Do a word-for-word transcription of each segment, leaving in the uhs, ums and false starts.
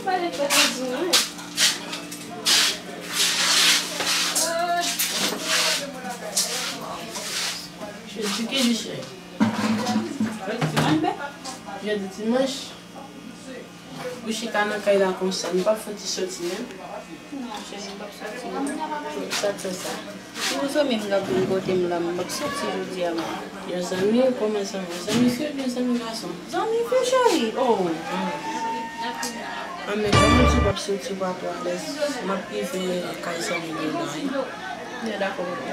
Pale pa di mwen. Jodi ki jou, cheri? Jodi dimanch, bè. Jodi dimanch. Ou chita nan kay la konsa, nou p ap fouti soti menm? Non, cheri, m p ap soti non. Sa k fè sa? Yon zanmi m k ap vin kote m la, m p ap soti jodi a non. Yon zanmi? Kòman zanmi? Zanmi fi oubyen zanmi gason? Zanmi fi, cheri. Oh. Ah, men kòman di w p ap soti, w pa twò alèz? M ap rive kay zanmi m yo la, wi. Byen, dakò, bebe.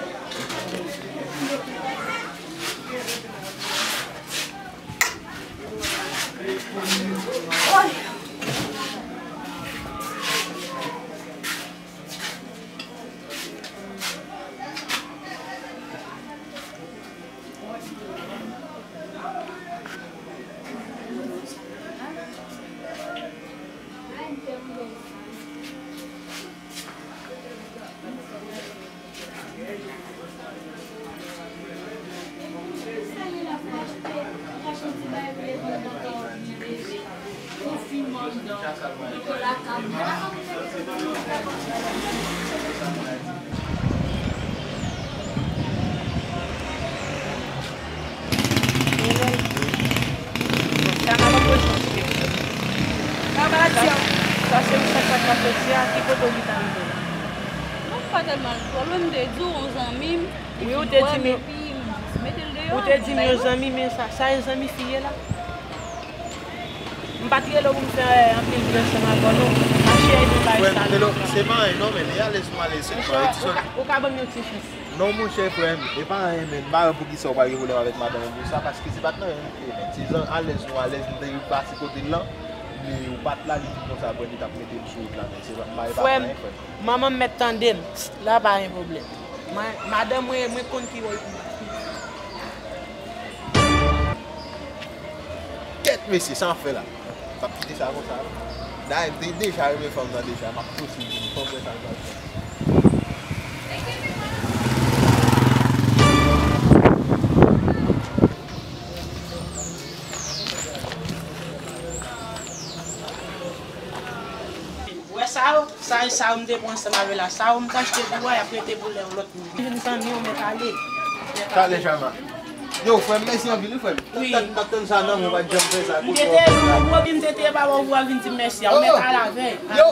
Sa m ap antre sou ti kèk. Sa pa di a. Sa se yon sa k pa ka soti a, ki kote w ki ta rive la? Non, m pa tèlman twò lwen, m te di w, yon zanmi m, wi, ou te di m, epi m mete l deyò, ou te di m yon zanmi, men sa, sa e zanmi fi ye la? M pa t rele w pou m fè anpil bri ansanm avè w, non. Mache, e nou bay sa. Frè m, se pa anyen non, men li alèz, nou alèz sèlman. Ou ka, ou ka ban m yon ti chans. Non, monchè, frè m, e pa anyen, men m pa wè poukisa w pral gen pwoblèm avèk madanm ou pou sa, paske se pa t nan anyen nou te ye, men se jan alèz nou alèz, nou te rive pase kote l lan, men ou pa t la, li di konsa, bon, li t ap mete m sou wout la, men se pa, m pa, e pa anyen, frè m. Manman m mèt tande m, la pa gen pwoblèm. Mwen, madanm mwen, mwen konn ki wòl pou m. Kèt, mesye, sa m ap fè la? M p ap kite sa konsa, non. Dayè, m te deja renmen fanm nan deja, m ap pouse l vini, fò m wè sa l pral fè. Ou wè sa yo? Sa, sa yo m te pran ansanm avè la. Sa yo m t achte pou ou a, y ap rete pou lè yon lòt moun vin. Vin zanmi w, mèt ale. Talè, Chama. Yo, frè m, mèsi anpil, wi, frè m. Wi. M t ap tann sa nan men w, ou pa t janm fè sa. M te te, m te te pa wè w vin di m mèsi a. Ou mèt ale avè l. Yo,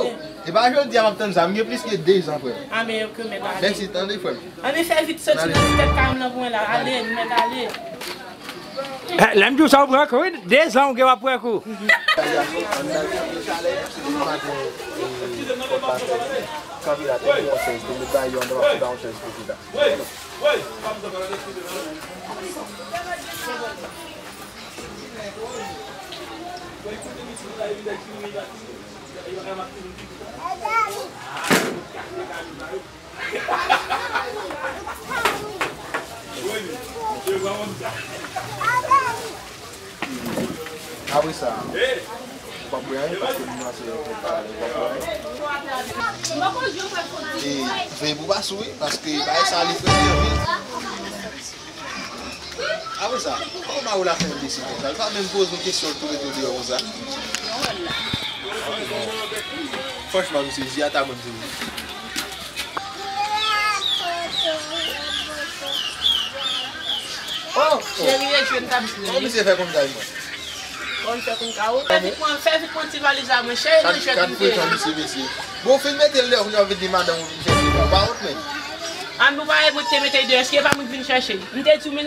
e pa jodi a m ap tann sa. M gen plis ke de zan, frè m. A, men ok, mèt ale. Mèsi, tande, frè m. Ann fè vit soti nan ti tèt kay m lan pou mwen la. Ale, nou mèt ale. Eh, lè m di w sa, w pran kou, wi. De zan w gen w ap pran kou. Kanpe la, te gen yon chèz, te met bagay yo anndan, m ap fouta yon chèz pou chita. Apre sa, ou p ap bwè anyen paske moun nan se yon pale, ou p ap bwè anyen. E veye pou w pa sou, wi, paske bagay sa li frèt anpil. Apre sa, kòman ou la fè enbesil konsa? Li pa menm poze w kesyon, l tou mete w deyò konsa. Franchman, misye, zi a ta bon, misye. Oh, cheri, e jwenn tab jwenn. Kòman misye fè konn kay mwen? Bon, fè konn ka ou. Fè vit pran, fè vit pran ti valiz la, mwen cheri, mwen cheri, kat, kat fwetan misye, mesye. Bon, ou fin mete l deyò, kounye a w vin di madanm ou vin chèche mwen. Ou pa wont menm? An nou pa mwen ki te mete l deyò, èske e pa mwen ki vin chèche l? M te di w, men,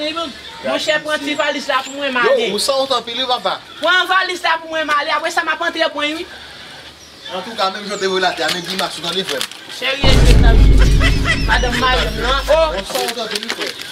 monchè, pran ti valiz la pou mwen, m ale. Yo, ou sanwont anpil, wi, papa. Pran valiz la pou mwen, m ale. Apre sa, m ap antre pran, wi. Antouka, menm jan w te voye l atè a, men grimas ou, tande, frè m. Cheri, e jwenn nan madanm mari m nan. Oh! Ou sanwont anpil, wi, frè.